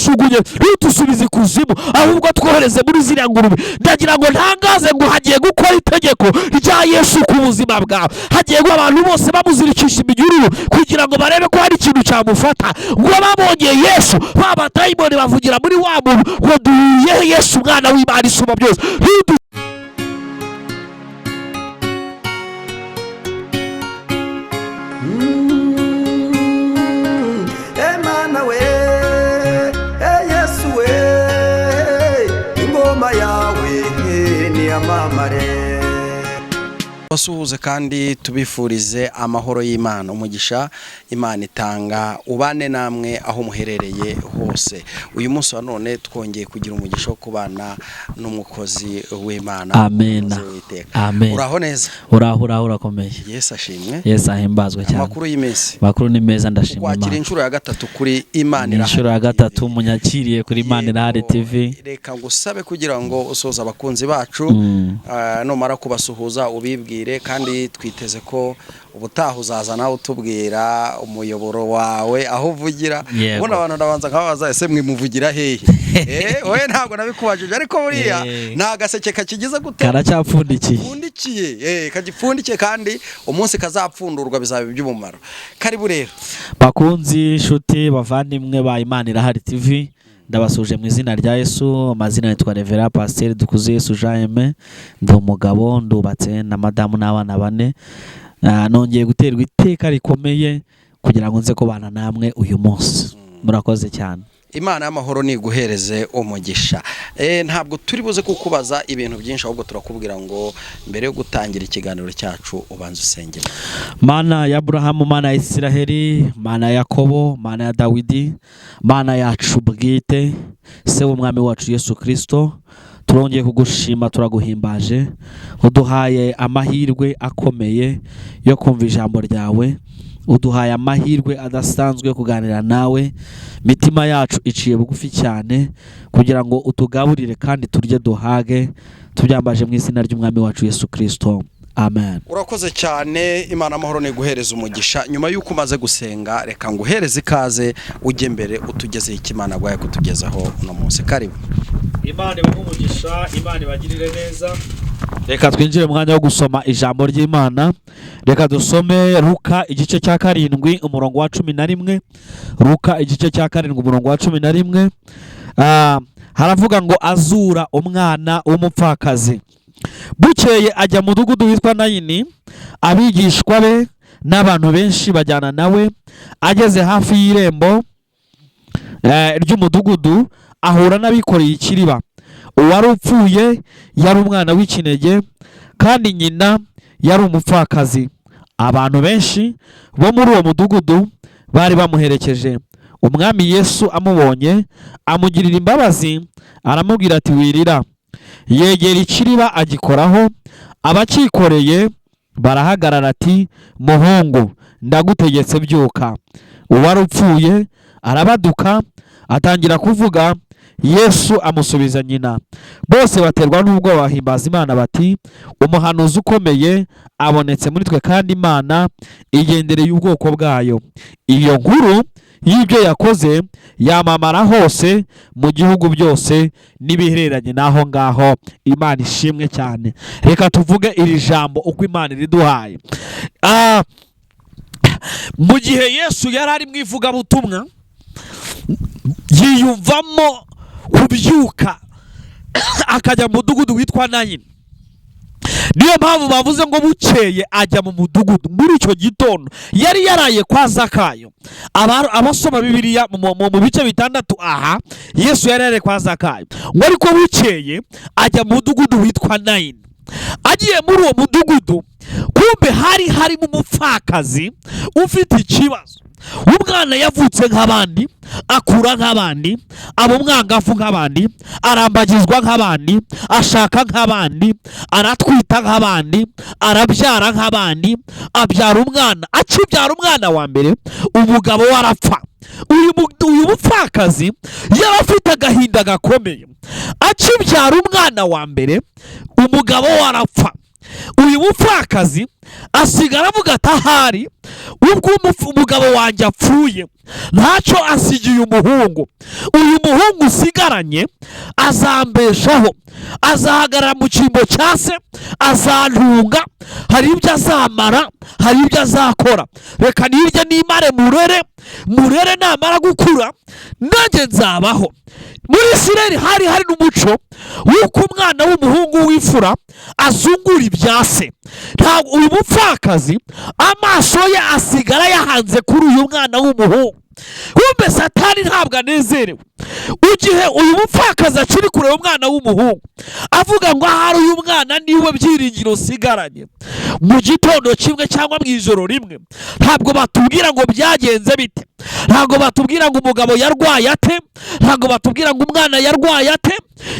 Ntutujugunye, ntutusubize ikuzimu, ahubwo twohereze muri ziriya ngurube. Ndagira ngo ntangaze ngo hagiye gukora itegeko rya Yesu ku buzima bwawe. Hagiye guha abantu bose bamuzirikisha iminyururu kugira ngo barebe ko hari ikintu cyamufata. Ngo babonye Yesu, ba badayimoni bavugira muri wa muntu ngo: "Duhuye Yesu, umwana w'Imana isumba byose." Emana we, e Yesu we, ingoma yawe niyamamare. Basuhuze kandi tubifurize amahoro y'Imana, umugisha Imana itanga ubane namwe aho muherereye hose. Uyu munsi wa none twongeye kugira umugisha wo kubana n'umukozi w'Imana. Amen. Umukozi w'Uwiteka. Amen. Uraho neza? Uraho, uraho, urakomeye. Yesu ashimwe. Yesu ahimbazwe cyane. Amakuru y'iminsi? Makuru ni meza, ndashima Kwakira Imana. inshuro ya gatatu kuri Imana Ni Irahari inshuro ya TV. gatatu munyakiriye kuri Imana Irahari Yego, TV. Reka ngusabe kugira ngo usoze abakunzi bacu, numara kubasuhuza ubibwire, kandi twiteze ko ubutaha uzaza nawe utubwira umuyoboro wawe aho uvugira. Yego. Ubundi abantu ndabanza nkababaza: "Ese mwimuvugira hehe?" Wowe ntabwo nabikubajije, ariko buriya ni agaseke kakigize gute? Karacyapfundikiye. Gapfundikiye, kagipfundikiye, kandi umunsi kazapfundurwa bizaba iby'umumaro. Karibu rero. Bakunzi, inshuti, bavandimwe ba Imana Irahari TV, ndabasuje mu izina rya Yesu. Amazina yitwa Reverend Pasiteri Dukuze Yesu Jean Aime. Ndi umugabo, ndubatse na madamu n'abana bane. Nongeye guterwa iteka rikomeye kugira ngo nze kubana namwe uyu munsi. Murakoze cyane. Imana y'amahoro niguhereze umugisha. Ntabwo turi buze kukubaza ibintu byinshi, ahubwo turakubwira ngo mbere yo gutangira ikiganiro cyacu ubanze usenge. Mana ya Aburahamu, Mana ya Isiraheli, Mana ya Yakobo, Mana ya Dawidi, Mana yacu bwite, Se w'Umwami wacu Yesu Kirisito, turongeye kugushima, turaguhimbaje. Uduhaye amahirwe akomeye yo kumva ijambo ryawe, uduhaye amahirwe adasanzwe yo kuganira nawe. Mitima yacu iciye bugufi cyane kugira ngo utugaburire kandi turye duhage. Tubyambaje mu izina ry'Umwami wacu Yesu Kirisito, amen. Urakoze cyane. Imana amahoro niguhereze umugisha. Nyuma y'uko umaze gusenga, reka nguhereze ikaze, ujye mbere utugezeho icyo Imana aguhaye kutugezaho uno munsi. Karibu. Imana ibahe umugisha, Imana ibagirire neza. Reka twinjire mu mwanya wo gusoma ijambo ry'Imana. Reka dusome Luka igice cya 7 umurongo wa 11. Luka igice cya 7 umurongo wa 11. Haravuga ngo: "Azura umwana w'umupfakazi. Bukeye ajya mu mudugudu witwa Nayini, abigishwa be n'abantu benshi bajyana nawe. Ageze hafi y'irembo ry'umudugudu, ahura n'abikoreye ikiriba. Uwari upfuye yari umwana w'ikinege, kandi nyina yari umupfakazi. Abantu benshi bo muri uwo mudugudu bari bamuherekeje. Umwami Yesu amubonye amugirira imbabazi, aramubwira ati: 'Wirira.' Yegera ikiriba agikoraho, abacyikoreye barahagarara. Ati: 'Muhungu, ndagutegetse, byuka.' Uwari upfuye arabaduka, atangira kuvuga. Yesu amusubiza nyina. Bose baterwa n'ubwoba, bahimbaza Imana bati: 'Umuhanuzi ukomeye abonetse muri twe, kandi Imana igendereye ubwoko bwayo.' Iyo nkuru y'ibyo yakoze yamamara hose mu gihugu byose n'ibihereranye n'aho ngaho." Imana ishimwe cyane. Reka tuvuge iri jambo uko Imana iriduhaye. Mu gihe Yesu yari ari mu ivugabutumwa, yiyumvamo kubyuka akajya mu mudugudu witwa Nayini. Niyo mpamvu bavuze ngo bukeye ajya mu mudugudu. Muri icyo gitondo yari yaraye kwa Zakayo. Abasoma Bibiliya mu bice 6 aha, Yesu yari yaraye kwa Zakayo ngo, ariko bukeye ajya mu mudugudu witwa Nayini. Agiye muri uwo mudugudu, kumbe hari harimo umupfakazi ufite ikibazo. Umwana yavutse nk'abandi, akura nk'abandi, aba umwangavu nk'abandi, arambagizwa nk'abandi, ashaka nk'abandi, aratwita nk'abandi, arabyara nk'abandi, abyara umwana. Akibyara umwana wa mbere, umugabo we arapfa. Uyu mupfakazi yari afite agahinda gakomeye. Akibyara umwana wa mbere, umugabo we arapfa. Uyu mupfakazi asigara avuga ati: "Ahari Ubwo umugabo wanjye apfuye, ntacyo asigiye umuhungu. Uyu muhungu usigaranye azambeshaho, azahagarara mu cyimbo cya se, azantunga, hari ibyo azamara, hari ibyo azakora. Reka nirye nimare murere, murere namara gukura nanjye nzabaho. Muri Isirayeli hari hari n'umuco w'uko umwana w'umuhungu w'imfura azungura ibya se. Ntabwo uyu mupfakazi amaso ye asigara yahanze kuri uyu mwana w'umuhungu. Wumve, Satani ntabwo anezerewe igihe uyu mupfakazi akiri kureba umwana w'umuhungu, avuga ngo ahari uyu mwana niwe byiringiro nsigaranye. Mu gitondo kimwe cyangwa mu ijoro rimwe, ntabwo batubwira ngo byagenze bite, ntabwo batubwira ngo umugabo yarwaye ate, ntabwo batubwira ngo umwana yarwaye ate.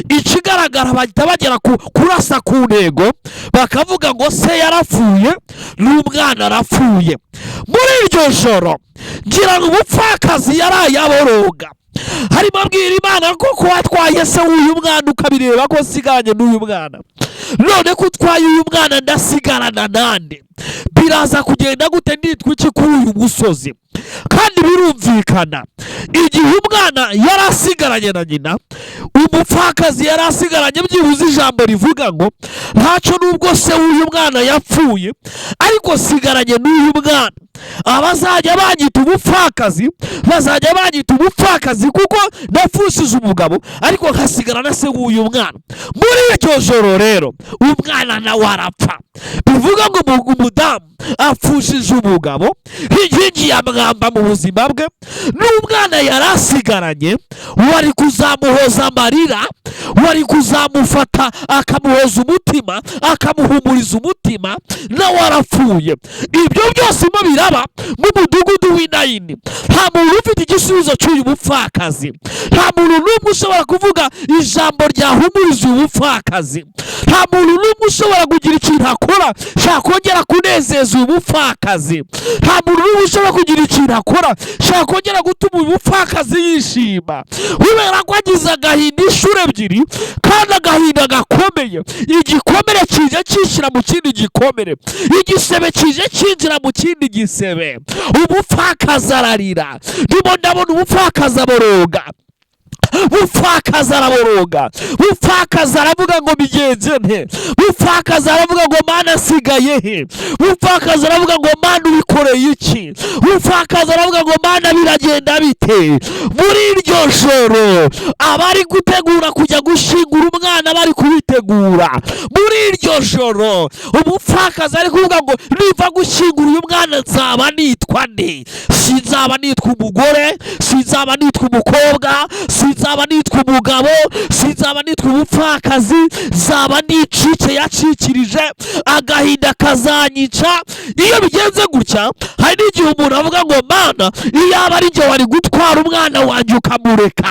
Ikigaragara, bahita bagera kurasa ku ntego, bakavuga ngo se yarapfuye n'umwana arapfuye. Muri iryo joro, ngira ngo umupfakazi yaraye aboroga, harimo abwira Imana ko watwaye se w'uyu mwana, ukabireba ko nsigaranye n'uyu mwana. None ko utwaye uyu mwana, ndasigarana nande? Biraza kugenda gute? Nitwa iki kuri uyu musozi? Kandi birumvikana, igihe umwana yari asigaranye na nyina, umupfakazi yari asigaranye byibuze ijambo rivuga ngo ntacyo, nubwo se w'uyu mwana yapfuye, ariko sigaranye n'uyu mwana. Abazajya banyita umupfakazi bazajya banyita umupfakazi kuko napfushije umugabo, ariko nkasigara na se w'uyu mwana. Muri iryo joro rero umwana nawe arapfa. Bivuga ngo umudamu apfushije umugabo, inkingi ya mwamba mu buzima bwe, n'umwana yari asigaranye wari kuzamuhoza amarira, wari kuzamufata akamuhoza umutima, akamuhumuriza umutima, nawe arapfuye. Ibyo byose mo biraba mu mudugudu w'Inayini. Nta muntu ufite igisubizo cy'uyu mupfakazi, nta muntu n'umwe ushobora kuvuga ijambo ryahumuriza uyu mupfakazi, nta muntu n'umwe ushobora kugira ikintu akora cyakongera kunezeza uyu mupfakazi, nta muntu n'umwe ushobora kugira ikintu akora cyakongera gutuma uyu mupfakazi yishima, kubera ko agize agahinda inshuro ebyiri, kandi agahinda gakomeye. Igikomere kije cyishyira mu kindi gikomere, igisebe kije cyinjira mu kindi gisebe. Umupfakazi ararira. Ndimo ndabona umupfakazi aboroga. Mupfakazi araboroga. Mupfakazi aravuga ngo bigenze nte? Mupfakazi aravuga ngo Mana, asigaye he? Mupfakazi aravuga ngo Mana, ubikoreye iki? Mupfakazi aravuga ngo Mana, biragenda bite? Muri iryo joro, abari gutegura kujya gushyingura umwana bari kubitegura. Muri iryo joro umupfakazi ari kuvuga ngo niva gushyingura uyu mwana nzaba nitwa nde? Sinzaba nitwa umugore, sinzaba nitwa umukobwa, sinzaba nitwa umugabo, sinzaba nitwa umupfakazi, nzaba nicike yacikirije, agahinda kazanyica. Iyo bigenze gutya, hari n'igihe umuntu avuga ngo Mana, iyaba ari njye wari gutwara umwana wanjye ukamureka.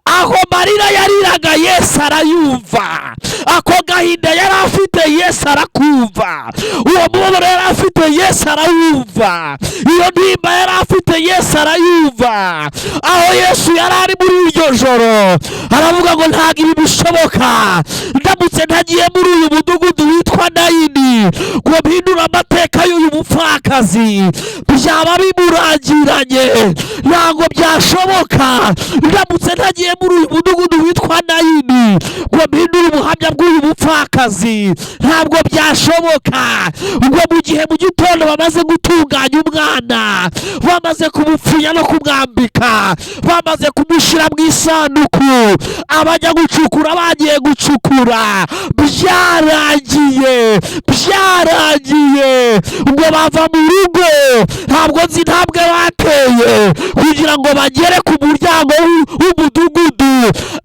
Aho marira yariraga, Yesu arayumva. Ako gahinda yari afite, Yesu arakumva. Uwo mubabaro yari afite, Yesu arawumva. Iyo ntimba yari afite, Yesu arayumva. Aho Yesu yari ari muri iryo joro, aravuga ngo ntabwo ibi bishoboka. Ndamutse ntagiye muri uyu mudugudu witwa Nayini ngo mpindure amateka y'uyu mupfakazi, byaba bimurangiranye, ntabwo byashoboka. Ndamutse ntagiye muri uyu mudugudu witwa Nayini ngo mpindure ubuhamya bw'uyu mupfakazi, ntabwo byashoboka. Ubwo mu gihe mu gitondo bamaze gutunganya umwana, bamaze kumupfunya no kumwambika, bamaze kumushyira mu isanduku, abajya gucukura bagiye gucukura, byarangiye, byarangiye. Ngo bava mu rugo, ntabwo nzi intambwe bateye kugira ngo bagere ku muryango w'umudugudu,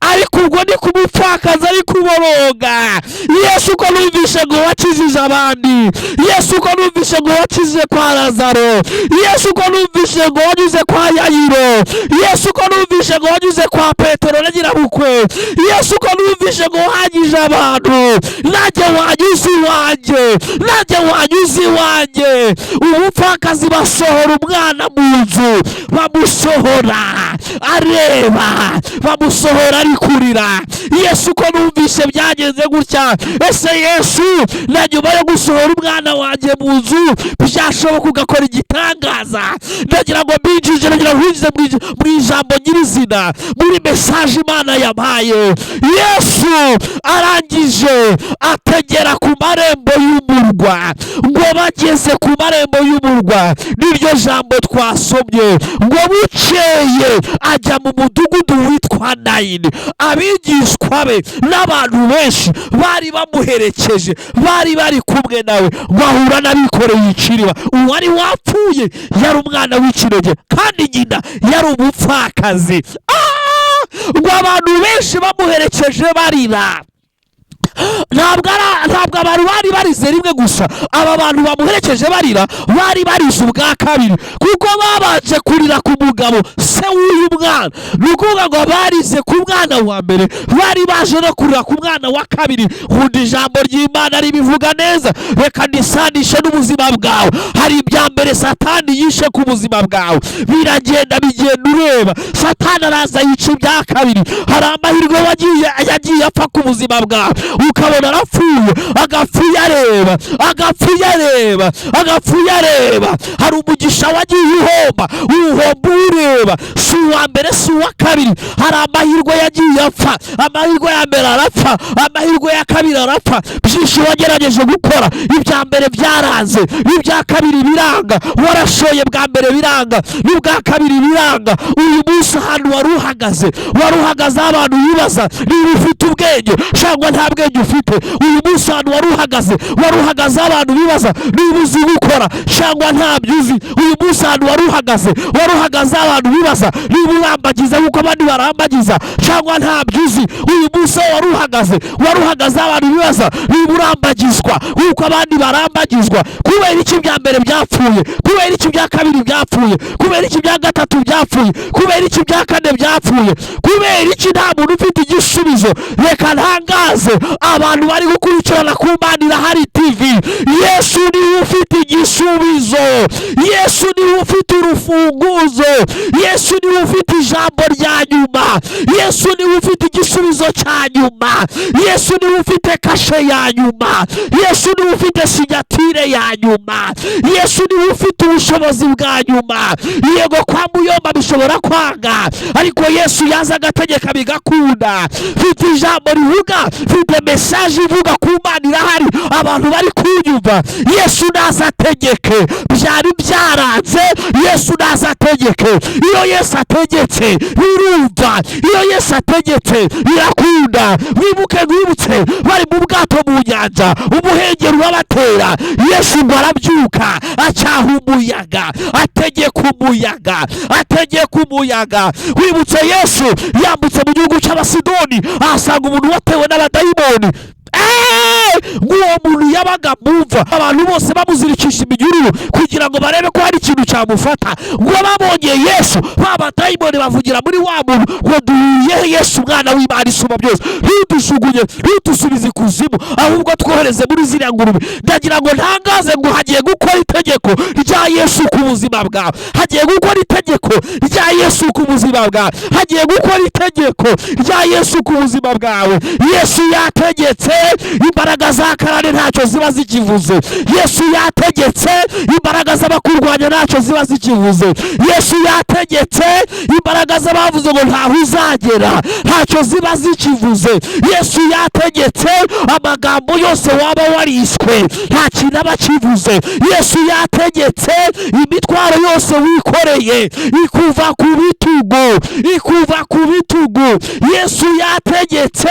ariko ubwo ni ku mupfakazi ari kuboroga. Yesu, uko numvishe ngo wakijije abandi, Yesu, uko numvishe ngo wakijije kwa Lazaro, Yesu, uko numvishe ngo wanyuze kwa Yayiro, Yesu, uko numvishe ngo wanyuze kwa Petero na nyirabukwe, Yesu, uko numvishe ngo wahagije abantu, nanjye wanyuze iwanjye, nanjye wanyuze iwanjye. Umupfakazi basohora umwana mu nzu, bamusohora areba, bamusohora ari kurira. Yesu, uko numvishe Numvise byagenze gutya. Ese Yesu, na nyuma yo gusohora umwana wanjye mu nzu, byashoboka ugakora igitangaza? Ndagira ngo mbinjije, ndagira ngo nkwinjize mu ijambo nyirizina, muri message Imana yampaye. Yesu arangije ategera ku marembo y'umurwa. Ngo bageze ku marembo y'umurwa, niryo jambo twasomye, ngo bukeye ajya mu mudugudu witwa Nayini. Abigishwa be n'abantu benshi bari bamuherekeje, bari bari kumwe nawe. Bahura n'abikoreye ikiriba. Uwari wapfuye yari umwana w'ikinege, kandi nyina yari umupfakazi. Ngo abantu benshi bamuherekeje barira. Ntabwo abantu bari barize rimwe gusa. Aba bantu bamuherekeje barira bari barize ubwa kabiri, kuko babanje kurira ku mugabo, se w'uyu mwana. Ni ukuvuga ngo barize ku mwana wa mbere, bari baje no kurira ku mwana wa kabiri. Nkunda ijambo ry'Imana ribivuga neza. Reka ndisanishe n'ubuzima bwawe. Hari ibya mbere Satani yishe ku buzima bwawe, biragenda bigenda ureba. Satani araza yica ibya kabiri. Hari amahirwe yagiye apfa ku buzima bwawe, ukabona arapfuye, agapfuye areba, agapfuye areba, agapfuye areba. Hari umugisha wagiye uhomba, uhomba ureba, si uwa mbere, si uwa kabiri. Hari amahirwe yagiye apfa. Amahirwe ya mbere arapfa, amahirwe ya kabiri arapfa. Byinshi wagerageje gukora, ibya mbere byaranze, ibya kabiri biranga. Warashoye bwa mbere biranga, n'ubwa kabiri biranga. Uyu munsi ahantu wari uhagaze, wari uhagaze aho abantu bibaza niba ufite ubwenge cyangwa nta bwenge ufite. Uyu munsi ahantu wari uhagaze, wari uhagaze aho abantu bibaza niba uzi gukora cyangwa ntabyo uzi. Uyu munsi ahantu wari uhagaze, wari uhagaze aho abantu bibaza niba urambagiza nk'uko abandi barambagiza cyangwa ntabyo uzi. Uyu munsi aho wari uhagaze, wari uhagaze aho abantu bibaza niba urambagizwa nk'uko abandi barambagizwa. Kubera iki ibya mbere byapfuye? Kubera iki ibya kabiri byapfuye? Kubera iki ibya gatatu byapfuye? Kubera iki ibya kane byapfuye? Kubera iki nta muntu ufite igisubizo? Reka ntangaze abantu bari gukurikirana ku Mana Irahari TV: Yesu niwe ufite igisubizo, Yesu niwe ufite urufunguzo, Yesu niwe ufite ijambo rya nyuma, Yesu niwe ufite igisubizo cya nyuma, Yesu niwe ufite kashe ya nyuma, Yesu niwe ufite signature ya nyuma, Yesu niwe ufite ubushobozi bwa nyuma. Yego, kwa muyomba bishobora kwanga, ariko Yesu yaza agategeka bigakunda. Mfite ijambo rivuga, mfite message ivuga ku Mana Irahari. Abantu bari kunyumva, Yesu naza ategeke. Byari byaranze, Yesu naza ategeke. Iyo Yesu ategetse birumva, iyo Yesu ategetse birakunda. Wibuke, rwibutse, bari mu bwato mu nyanja, umuhengeri urabatera. Yesu ngo arabyuka, acyaha umuyaga, ategeka umuyaga, ategeka umuyaga. Wibutse Yesu yambutse mu gihugu cy'Abasidoni, ahasanga umuntu watewe n'abadayimoni. Nk'uwo muntu yabaga mumva, abantu bose bamuzirikisha iminyururu kugira ngo barebe ko hari ikintu cyamufata. Ngo babonye Yesu, ba badayimoni bavugira muri wa muntu ngo: "Duhuye Yesu, umwana w'Imana isumba byose, ntudujugunye, ntudusubize ikuzimu, ahubwo twohereze muri ziriya ngurube." Ndagira ngo ntangaze ngo hagiye gukora itegeko rya Yesu ku buzima bwawe, hagiye gukora itegeko rya Yesu ku buzima bwawe, hagiye gukora itegeko rya Yesu ku buzima bwawe. Yesu yategetse, imbaraga za karande ntacyo ziba zikivuze. Yesu yategetse, imbaraga z'abakurwanya ntacyo ziba zikivuze. Yesu yategetse, imbaraga z'abavuze ngo ntaho uzagera ntacyo ziba zikivuze. Yesu yategetse, amagambo yose waba wariswe nta kintu aba akivuze. Yesu yategetse, imitwaro yose wikoreye ikuva ku bitugu, ikuva ku bitugu. Yesu yategetse,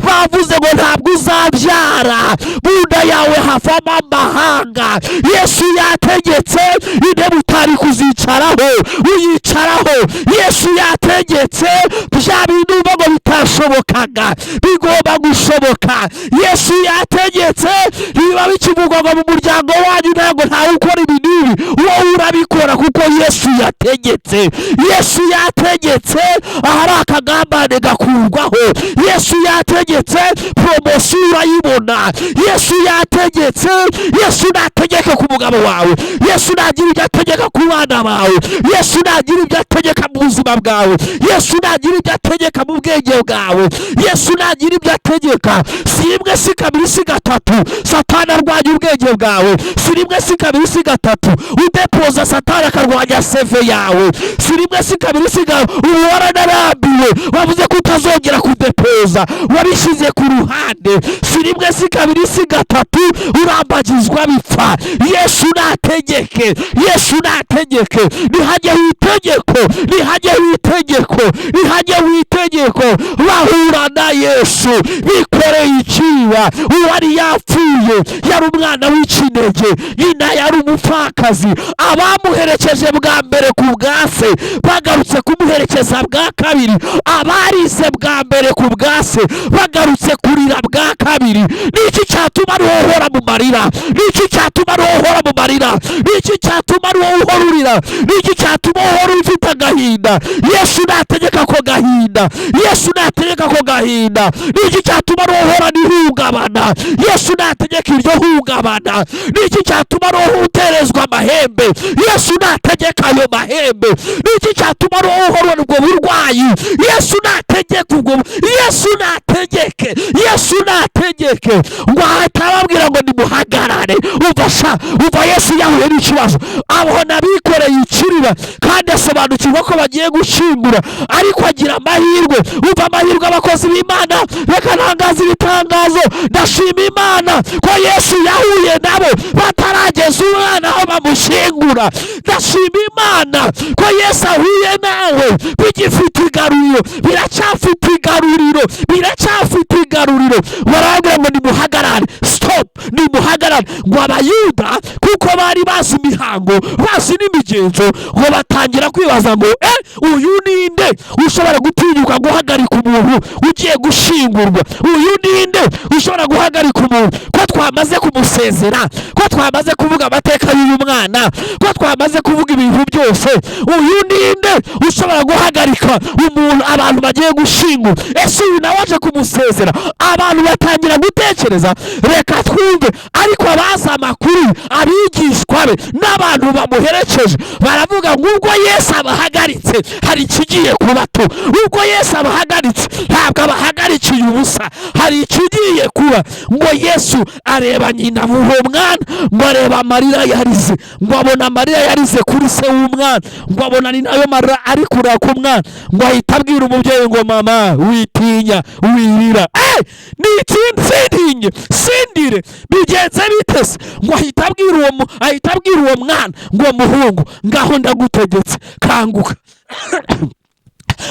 bavuze ngo ntabwo uzabyara, mu nda yawe havamo amahanga. Yesu yategetse, intebe utari kuzicaraho uyicaraho. Yesu yategetse, bya bintu uvuga ngo bitashobokaga bigomba gushoboka. Yesu yategetse, niba bikivugwa ngo mu muryango wanyu ntabwo ntawe ukora ibi n'ibi, wowe urabikora kuko Yesu yategetse. Yesu yategetse, ahari akagambane gakurwaho. Yesu yategetse, promotion urayibona. Urabibona, Yesu yategetse. Yesu nategeke ku mugabo wawe, Yesu nagira ibyo ategeka ku bana bawe, Yesu nagira ibyo ategeka mu buzima bwawe, Yesu nagira ibyo ategeka mu bwenge bwawe, Yesu nagira ibyo ategeka. Si rimwe, si kabiri, si gatatu Satani arwanya ubwenge bwawe, si rimwe, si kabiri, si gatatu udepoza Satani akarwanya CV yawe, si rimwe, si kabiri, si gatatu ubu waranarambiwe, wavuze ko utazongera kudepoza, wabishyize ku ruhande. Si rimwe, si kabiri, si gatatu urambagizwa bipfa. Yesu nategeke, Yesu nategeke, nihajyeho itegeko, nihajyeho itegeko, nihajyeho itegeko. Bahura na Yesu bikoreye icyiba. Uwari yapfuye yari umwana w'ikinege, nyina yari umupfakazi. Abamuherekeje bwa mbere ku bwa se bagarutse kumuherekeza bwa kabiri, abarize bwa mbere ku bwa se bagarutse kurira bwa kabiri. Niki cyatuma ari wowe uhora mu marira? Niki cyatuma ari wowe uhora mu marira? Niki cyatuma ari wowe uhora urira? Niki cyatuma uhora ufite agahinda? Yesu nategeka ako gahinda, Yesu nategeka ako gahinda. Niki cyatuma ari wowe uhora n'ihungabana? Yesu nategeka iryo hungabana. Niki cyatuma ari wowe uterezwa amahembe? Yesu nategeka ayo mahembe. Niki cyatuma ari wowe uhorana ubwo burwayi? Yesu nategeka ubwo, Yesu nategeke, Yesu nategeke. Ngo ahita ababwira ngo nimuhagarare. Umva sha, umva, Yesu yahuye n'ikibazo, abona bikoreye ikiriba kandi asobanukirwa ko bagiye gushyingura, ariko agira amahirwe. Umva amahirwe, abakozi b'Imana, reka ntangaze ibitangazo. Ndashima Imana ko Yesu yahuye nabo batarageza umwana aho bamushyingura. Ndashima Imana ko Yesu ahuye nawe bigifite igaruriro, biracyafite igaruriro, biracyafite igaruriro. Barababwira ngo nimuhagarare, stop, nimuhagarare. Ngo Abayuda, kuko bari bazi imihango, bazi n'imigenzo, ngo batangira kwibaza ngo uyu ninde ushobora gutinyuka guhagarika umuntu ugiye gushyingurwa? Uyu ninde ushobora guhagarika umuntu ko twamaze kumusezera, ko twamaze kuvuga amateka y'uyu mwana, ko twamaze kuvuga ibintu byose? Uyu ninde ushobora guhagarika umuntu abantu bagiye gushyingura? Ese uyu nawe aje kumusezera? Abantu batangira gutekereza, reka twumve. Ariko abazi amakuru, abigishwa be n'abantu bamuherekeje, baravuga ngo ubwo Yesu abahagaritse hari ikigiye kuba tu. Ubwo Yesu abahagaritse ntabwo abahagarikiye ubusa, hari ikigiye kuba. Ngo Yesu areba nyina w'uwo mwana, ngo areba amarira yarize, ngo abona amarira yarize kuri se w'umwana, ngo abona ni nayo marira ari kurira ku mwana, ngo ahita abwira umubyeyi ngo mama, witinya, wirira. Ni ikindi, sindinye, sindire, bigenze bite se? Ngo ahita abwira uwo mwana ngo muhungu, ngaho ndagutegetse, kanguka,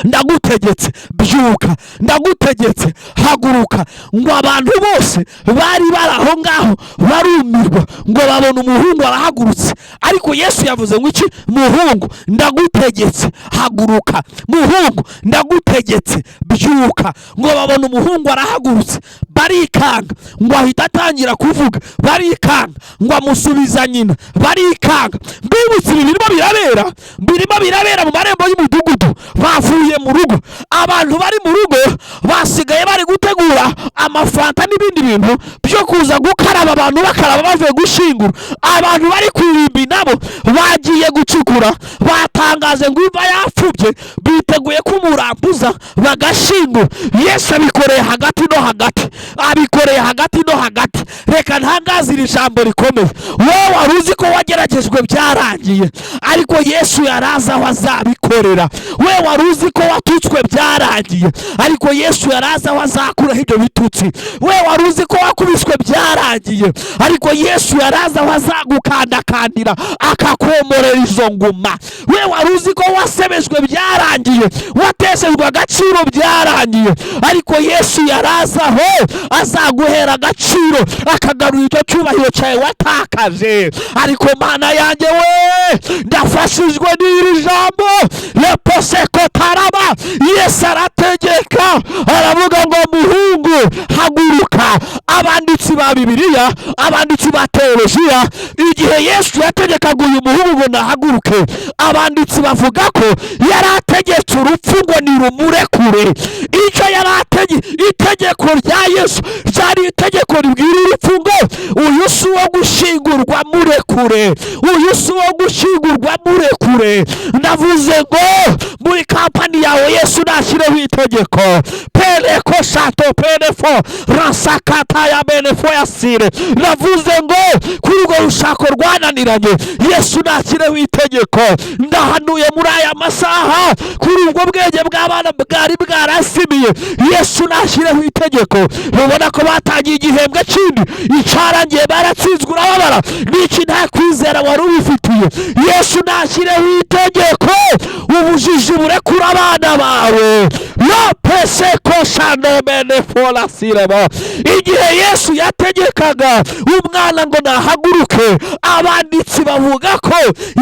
ndagutegetse, byuka, ndagutegetse, haguruka. Ngo abantu bose bari bari aho ngaho barumirwa, ngo babona umuhungu arahagurutse. Ariko Yesu yavuze ngo iki? Muhungu, ndagutegetse, haguruka, muhungu, ndagutegetse, byuka. Ngo babona umuhungu arahagurutse, barikanga. Ngo ahita atangira kuvuga, barikanga. Ngo amusubiza nyina, barikanga. Mbibutse, ibi birimo birabera mu marembo y'umudugudu. Bavuye mu rugo, abantu bari mu rugo basigaye bari gutegura amafanta n'ibindi bintu byo kuza gukaraba, abantu bakaraba bavuye gushyingura. Abantu bari ku irimbi nabo bagiye gucukura, batangaje ngo imva yapfubye, biteguye kumurambuza bagashyingura. Yesu abikoreye hagati no hagati, abikoreye hagati no hagati. Reka ntangaze iri jambo rikomeye. Wowe wari uzi ko wageragejwe byarangiye, ariko Yesu yarazi aho azabikorera. We wari uzi ko watutswe byarangiye, ariko Yesu yarazi aho azakuraho ibyo bitutsi. We wari uzi ko wakubiswe byarangiye, ariko Yesu yarazi aho azagukandakandira akakomorera izo nguma. We wari uzi ko wasebejwe byarangiye, wateshejwe agaciro byarangiye, ariko Yesu yarazi aho azaguhera agaciro, akagarura icyo cyubahiro cyawe watakaje. Ariko Mana yanjye we, ndafashijwe n'iri jambo leposekotaraba. Yesu arategeka, aravuga ngo muhungu, haguruka. Abanditsi ba Bibiliya, abanditsi ba teolojiya, igihe Yesu yategekaga uyu muhungu ngo nahaguruke, abanditsi bavuga ko yari ategetse urupfu ngo nirumurekure. Icyo yari ategetse, itegeko rya Yesu ryari itegeko ribwira urupfu ngo uyu si uwo gushyingurwa, murekure. Uyu si uwo gushyingurwa, murekure. Ndavuze ngo muri kampani yawe Yesu nashyireho itegeko. Pereko shato perefo rasakata ya benefo yasire. Ndavuze ngo kuri urwo rushako rwananiranye, Yesu nashyireho itegeko. Ndahanuye muri aya masaha, kuri ubwo bwenge bw'abana bwari bwarasimiye, Yesu nashyireho itegeko. Mubona ko batangiye igihembwe kindi, icarangiye baratsinzwe, urababara n'iki, nta kwizera wari ubifitiye. Yesu nashyireho itegeko, ubujiji burekura abana bawe. Lopeseko. Igihe Yesu yategekaga umwana ngo nahaguruke, abanditsi bavuga ko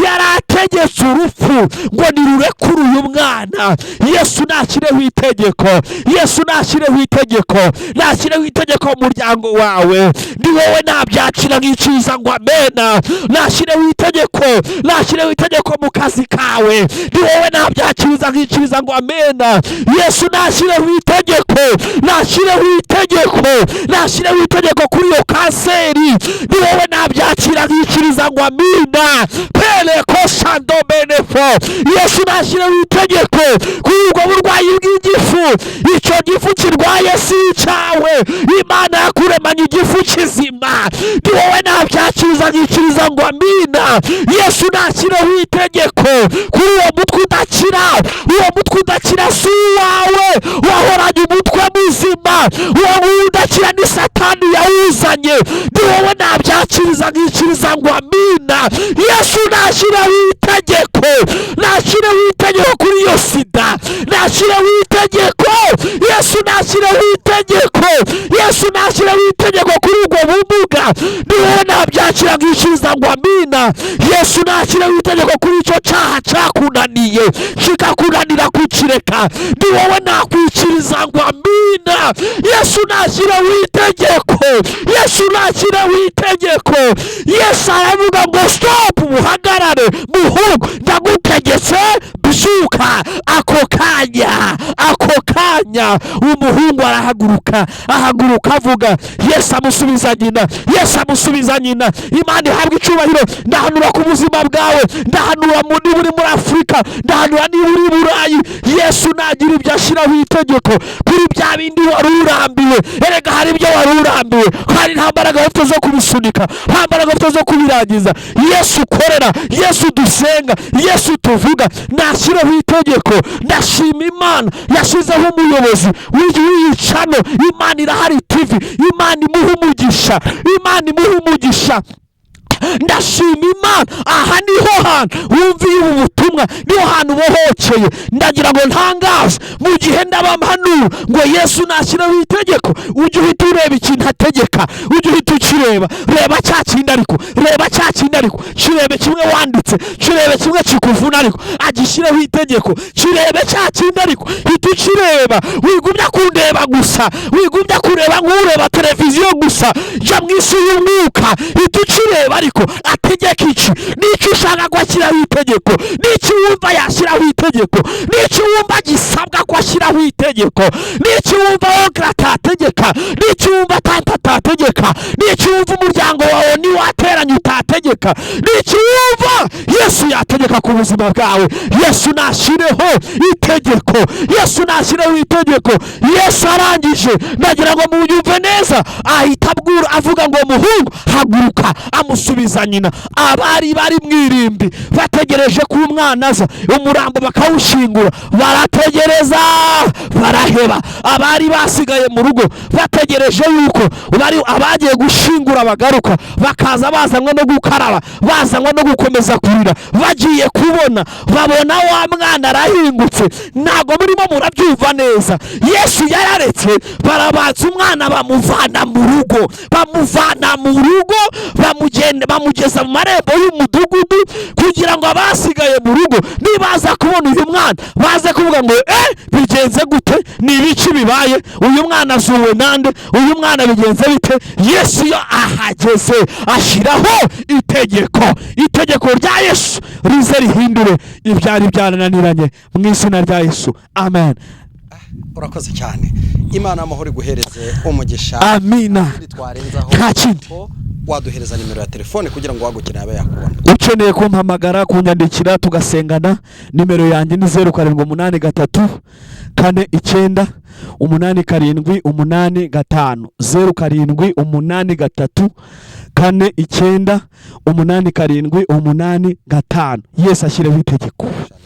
yari ategetse urupfu ngo nirurekure uyu mwana. Yesu nashyireho itegeko. Yesu nashyireho itegeko, nashyireho itegeko mu muryango wawe. Ni wowe nabyakira nk'icyiza ngo amena. Nashyireho itegeko, nashyireho itegeko mu kazi kawe. Ni wowe nabyakiriza nk'icyiza ngo amena. Yesu nashyireho itegeko, nashyireho itegeko, nashyireho itegeko kuri iyo kanseri. Ni wowe nabyakira nk'icyiza ngo amina. Pereko shando benefo. Yesu nashyireho itegeko kuri ubwo burwayi bw'igifu. Icyo gifu kirwaye si icyawe, Imana yakuremanye igifu kizima. Ni wowe nabyakiriza nkikiriza ngo amina. Yesu nashyireho itegeko kuri uwo mutwe udakira. Uwo mutwe udakira si uwawe, wahoranye umutwe muzima. Uwo nguwo udakira ni Satani yawuzanye. Ni wowe nabyakiriza nkikiriza ngo amina. Yesu nashyireho itegeko, nashyireho itegeko kuri iyo sida, nashyireho itegeko. Yesu nashyireho itegeko, Yesu nashyireho itegeko kuri ubwo bumuga. Ni wowe nabyakira nkikiriza ngo amina. Yesu nashyireho itegeko kuri icyo cyaha cyakunaniye, kikakunanira kukireka. Ni wowe nakwikiriza ngo amina. Yesu nashyireho itegeko, Yesu nashyireho itegeko. Yesu aravuga ngo stop, muhagarare, muhungu, ndagutegetse, byuka. Ako kanya, ako kanya umuhungu arahaguruka, ahaguruka avuga. Yesu amusubiza nyina, Yesu amusubiza nyina. Imana ihabwa icyubahiro. Ndahanura ku buzima bwawe, ndahanura niba uri muri Afurika, ndahanura niba uri i Burayi, Yesu nagira ibyo ashyiraho itegeko kuri bya bindi wari urambiwe. Erega hari ibyo wari urambiwe kandi nta mbaraga ufite zo kubisunika, nta mbaraga ufite zo kubirangiza. Yesu ukorera, Yesu dusenga, Yesu tuvuga, nashyiraho itegeko. Ndashima Imana yashyizeho umuyobozi w'iyi channel, Imana Irahari TV. Imana imuha umugisha, Imana imuha umugisha. Ndashima Imana, aha niho hantu wumviye ubu butumwa, niho hantu ubohokeye. Ndagira ngo ntangaze, mu gihe ndabampanura ngo Yesu nashyiraho itegeko, ujye uhita ureba ikintu ategeka, ujye uhita ukireba. Reba cya kindi, ariko reba cya kindi, ariko kirebe kimwe wanditse, kirebe kimwe kikuvuna, ariko agishyireho itegeko. Kirebe cya kindi, ariko hita ukireba. Wigumya kundeba gusa, wigumya kureba nk'ureba televiziyo gusa, jya mu isi y'umwuka, hita ukireba. Ariko ategeka iki? N'icyo ushaka ko ashyiraho itegeko? N'icyo wumva yashyiraho itegeko? N'icyo wumva gisabwa ko ashyiraho itegeko? N'icyo wumva oncle atategeka? N'icyo wumva tante atategeka? N'icyo wumva umuryango wawe niwateranye utategeka? N'icyo wumva Yesu yategeka ku buzima bwawe? Yesu nashyireho itegeko, Yesu nashyireho itegeko. Yesu arangije, ndagira ngo munyumve neza, ahita abwura avuga ngo muhungu, haguruka. Amusubiza nyina. Abari bari mu irimbi bategereje ko umwana aza, umurambo bakawushyingura, barategereza baraheba. Abari basigaye mu rugo bategereje yuko bari abagiye gushyingura bagaruka, bakaza bazanywe no gukaraba, bazanywe no gukomeza. kurira. Bagiye kubona, babona wa mwana arahingutse. Ntabwo murimo murabyumva neza. Yesu yararetse, barabanza umwana bamuvana mu rugo, bamuvana mu rugo, bamugenda bamugeza mu marembo y'umudugudu, kugira ngo abasigaye mu rugo nibaza kubona uyu mwana baze kuvuga ngo: "Eh, bigenze gute? Ni ibiki bibaye? Uyu mwana azuwe nande? Uyu mwana bigenze bite?" Yesu iyo ahageze ashyiraho itegeko. Itegeko rya Yesu rize rihindure ibyari byarananiranye mu izina rya Yesu, amen. Urakoze cyane, Imana y'amahoro iguhereze umugisha. Amina. Ikindi twarenzaho, Nta kindi. ko waduhereza nimero ya telefone kugira ngo uwagukeneye abe yakubona. Ukeneye kumpamagara, kunyandikira, tugasengana, nimero yanjye ni 0783498785, 0783498785. Yesu ashyireho itegeko. Shalom.